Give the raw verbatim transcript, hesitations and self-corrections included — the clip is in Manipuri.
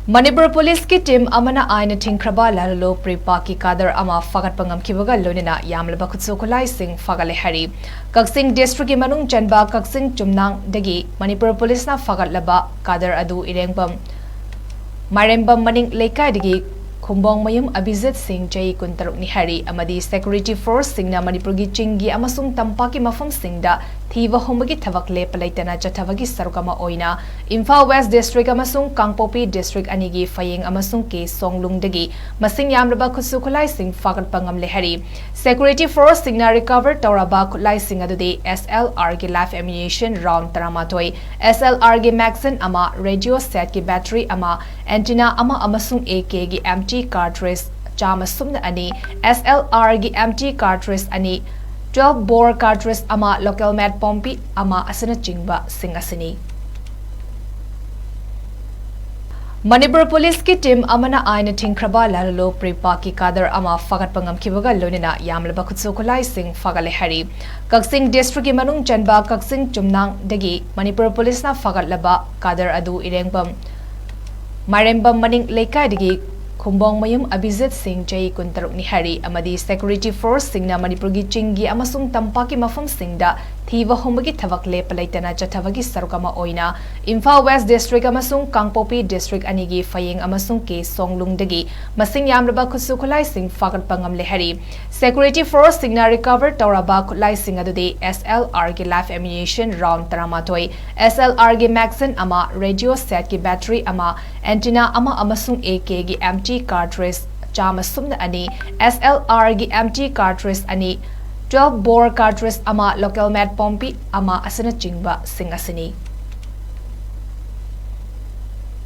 ꯃꯅꯤꯄꯨꯔ ꯄꯨꯂꯤꯁꯀꯤ ꯇꯤꯝ ꯑꯃꯅ ꯑꯥꯏꯟꯅ ꯊꯤꯡꯈ꯭ꯔꯕ ꯂꯥꯂꯨꯂꯨ ꯄ꯭ꯔꯤꯄꯥꯛꯀꯤ ꯀꯥꯗꯔ ꯑꯃ ꯐꯥꯒꯠꯄ ꯉꯝꯈꯤꯕꯒ ꯂꯣꯏꯅꯅ ꯌꯥꯝꯂꯕ ꯈꯨꯠꯁꯨ ꯈꯨꯠꯂꯥꯏꯁꯤꯡ ꯐꯥꯒꯠꯂꯦ ꯍꯥꯏꯔꯤ꯫ ꯀꯛꯆꯤꯡ ꯗꯤꯁꯇ꯭ꯔꯤꯛꯀꯤ ꯃꯅꯨꯡ ꯆꯟꯕ ꯀꯛꯆꯤꯡ ꯆꯨꯝꯅꯥꯡꯗꯒꯤ ꯃꯅꯤꯄꯨꯔ ꯄꯨꯂꯤꯁꯅ ꯐꯥꯒꯠꯂꯕ ꯀꯥꯗꯔ ꯑꯗꯨ ꯏꯔꯦꯡꯕꯝ ꯃꯥꯏꯔꯦꯝꯕꯝ ꯃꯅꯤꯡ ꯂꯩꯀꯥꯏꯗꯒꯤ ꯈꯨꯝꯕꯣꯡꯃꯌꯨꯝ ꯑꯕꯤꯖꯤꯠ ꯁꯤꯡ, ꯆꯍꯤ ꯀꯨꯟꯇꯔꯨꯛꯅꯤ ꯍꯥꯏꯔꯤ ꯑꯃꯗꯤ ꯁꯦꯀ꯭ꯌꯨꯔꯤꯇꯤ ꯐꯣꯔꯁꯁꯤꯡꯅ ꯃꯅꯤꯄꯨꯔꯒꯤ ꯆꯤꯡꯒꯤ ꯑꯃꯁꯨꯡ ꯇꯝꯄꯥꯛꯀꯤ ꯃꯐꯝꯁꯤꯡꯗ ꯊꯤꯕ ꯍꯨꯝꯕꯒꯤ ꯊꯕꯛ ꯂꯦꯞꯄ ꯂꯩꯇꯅ ꯆꯠꯊꯕꯒꯤ ꯁꯔꯨꯛ ꯑꯃ ꯑꯣꯏꯅ ꯏꯝꯐꯥꯜ ꯋꯦꯁ ꯗꯤꯁꯇ꯭ꯔꯤꯛ ꯑꯃꯁꯨꯡ ꯀꯥꯡꯄꯣꯛꯄꯤ ꯗꯤꯁꯇ꯭ꯔꯤꯛ ꯑꯅꯤꯒꯤ ꯐꯌꯦꯡ ꯑꯃꯁꯨꯡ ꯀꯦ ꯁꯣꯡꯂꯨꯡꯗꯒꯤ ꯃꯁꯤꯡ ꯌꯥꯝꯂꯕ ꯈꯨꯠꯁꯨ ꯈꯨꯠꯂꯥꯏꯁꯤꯡ ꯐꯥꯒꯠꯄ ꯉꯝꯂꯦ ꯍꯥꯏꯔꯤ꯫ ꯁꯦꯀ꯭ꯌꯨꯔꯤꯇꯤ ꯐꯣꯔꯁꯁꯤꯡꯅ ꯔꯤꯀꯚꯔ ꯇꯧꯔꯕ ꯈꯨꯠꯂꯥꯏꯁꯤꯡ ꯑꯗꯨꯗꯤ ꯑꯦꯁ ꯑꯦꯜ ꯑꯥꯔꯒꯤ ꯂꯥꯏꯐ ꯑꯦꯃ꯭ꯌꯨꯅꯤꯁꯟ ꯔꯥꯎꯟ ꯇꯔꯥꯃꯥꯊꯣꯏ, ꯑꯦꯁ ꯑꯦꯜ ꯑꯥꯔꯒꯤ ꯃꯦꯒꯥꯖꯤꯟ ꯑꯃ, ꯔꯦꯗꯤꯑꯣ ꯁꯦꯠꯀꯤ ꯕꯦꯇꯔꯤ ꯑꯃ, ꯑꯦꯟꯇꯤꯅꯥ ꯑꯃ ꯑꯃꯁꯨꯡ ꯑꯦ ꯀꯦꯒꯤ ꯑꯦꯝ ꯇꯤ ꯀꯥꯔꯇ꯭ꯔꯤꯖ ꯆꯥꯝꯃ ꯁꯨꯞꯅ ꯑꯅꯤ, ꯑꯦꯁ ꯑꯦꯜ ꯑꯥꯔꯒꯤ ꯑꯦꯝ ꯇꯤ ꯀꯥꯔꯇ꯭ꯔꯤꯖ ꯑꯅꯤ, ꯇ꯭ꯋꯦꯜꯐ ꯕꯣꯔ ꯀꯥꯔꯇ꯭ꯔꯤꯖ ꯑꯃ, ꯂꯣꯀꯦꯜ ꯃꯦꯠ ꯄꯣꯝꯄꯤ ꯑꯃ ꯑꯁꯤꯅꯆꯤꯡꯕꯁꯤꯡ ꯑꯁꯤꯅꯤ꯫ ꯃꯅꯤꯄꯨꯔ ꯄꯨꯂꯤꯁꯀꯤ ꯇꯤꯝ ꯑꯃꯅ ꯑꯥꯏꯟꯅ ꯊꯤꯡꯈ꯭ꯔꯕ ꯂꯥꯂꯨꯂꯨ ꯄ꯭ꯔꯤꯄꯥꯛꯀꯤ ꯀꯥꯗꯔ ꯑꯃ ꯐꯥꯒꯠꯄ ꯉꯝꯈꯤꯕꯒ ꯂꯣꯏꯅꯅ ꯌꯥꯝꯂꯕ ꯈꯨꯠꯁꯨ ꯈꯨꯠꯂꯥꯏꯁꯤꯡ ꯐꯥꯒꯠꯂꯦ ꯍꯥꯏꯔꯤ꯫ ꯀꯛꯆꯤꯡ ꯗꯤꯁꯇ꯭ꯔꯤꯛꯀꯤ ꯃꯅꯨꯡ ꯆꯟꯕ ꯀꯛꯆꯤꯡ ꯆꯨꯝꯅꯥꯡꯗꯒꯤ ꯃꯅꯤꯄꯨꯔ ꯄꯨꯂꯤꯁꯅ ꯐꯥꯒꯠꯂꯕ ꯀꯥꯗꯔ ꯑꯗꯨ ꯏꯔꯦꯡꯕꯝ ꯃꯥꯏꯔꯦꯝꯕꯝ ꯃꯅꯤꯡ ꯂꯩꯀꯥꯏꯗꯒꯤ ꯈꯨꯝꯕꯣꯡꯃꯌꯨꯝ ꯑꯕꯤꯖꯤꯠ ꯁꯤꯡ, ꯆꯍꯤ ꯀꯨꯟꯇꯔꯨꯛꯅꯤ ꯍꯥꯏꯔꯤ ꯑꯃꯗꯤ ꯁꯦꯀ꯭ꯌꯨꯔꯤꯇꯤ ꯐꯣꯔꯁꯁꯤꯡꯅ ꯃꯅꯤꯄꯨꯔꯒꯤ ꯆꯤꯡꯒꯤ ꯑꯃꯁꯨꯡ ꯇꯝꯄꯥꯛꯀꯤ ꯃꯐꯝꯁꯤꯡꯗ ꯊꯤꯕ ꯍꯨꯝꯕꯒꯤ ꯊꯕꯛ ꯂꯦꯞꯄ ꯂꯩꯇꯅ ꯆꯠꯊꯕꯒꯤ ꯁꯔꯨꯛ ꯑꯃ ꯑꯣꯏꯅ ꯏꯝꯐꯥꯜ ꯋꯦꯁ ꯗꯤꯁꯇ꯭ꯔꯤꯛ ꯑꯃꯁꯨꯡ ꯀꯥꯡꯄꯣꯛꯄꯤ ꯗꯤꯁꯇ꯭ꯔꯤꯛ ꯑꯅꯤꯒꯤ ꯐꯌꯦꯡ ꯑꯃꯁꯨꯡ ꯀꯦ ꯁꯣꯡꯂꯨꯡꯗꯒꯤ ꯃꯁꯤꯡ ꯌꯥꯝꯂꯕ ꯈꯨꯠꯁꯨ ꯈꯨꯠꯂꯥꯏꯁꯤꯡ ꯐꯥꯒꯠꯄ ꯉꯝꯂꯦ ꯍꯥꯏꯔꯤ꯫ ꯁꯦꯀ꯭ꯌꯨꯔꯤꯇꯤ ꯐꯣꯔꯁꯁꯤꯡꯅ ꯔꯤꯀꯚꯔ ꯇꯧꯔꯕ ꯈꯨꯠꯂꯥꯏꯁꯤꯡ ꯑꯗꯨꯗꯤ ꯑꯦꯁ ꯑꯦꯜ ꯑꯥꯔꯒꯤ ꯂꯥꯏꯐ ꯑꯦꯃ꯭ꯌꯨꯅꯤꯁꯟ ꯔꯥꯎꯟ ꯇꯔꯥꯃꯥꯊꯣꯏ, ꯑꯦꯁ ꯑꯦꯜ ꯑꯥꯔꯒꯤ ꯃꯦꯒꯥꯖꯤꯟ ꯑꯃ, ꯔꯦꯗꯤꯑꯣ ꯁꯦꯠꯀꯤ ꯕꯦꯇꯔꯤ ꯑꯃ, ꯑꯦꯟꯇꯤꯅꯥ ꯑꯃ ꯑꯃꯁꯨꯡ ꯑꯦ ꯀꯦꯒꯤ ꯑꯦꯝ ꯇꯤ ꯀꯥꯔꯇ꯭ꯔꯤꯖ ꯆꯥꯝꯃ ꯁꯨꯞꯅ ꯑꯅꯤ, ꯑꯦꯁ ꯑꯦꯜ ꯑꯥꯔꯒꯤ ꯑꯦꯝ ꯇꯤ ꯀꯥꯔꯇ꯭ꯔꯤꯖ ꯑꯅꯤ, ꯇ꯭ꯋꯦꯜꯐ ꯕꯣꯔ ꯀꯥꯔꯇ꯭ꯔꯤꯖ ꯑꯃ, ꯂꯣꯀꯦꯜ ꯃꯦꯠ ꯄꯣꯝꯄꯤ ꯑꯃ ꯑꯁꯤꯅꯆꯤꯡꯕꯁꯤꯡ ꯑꯁꯤꯅꯤ꯫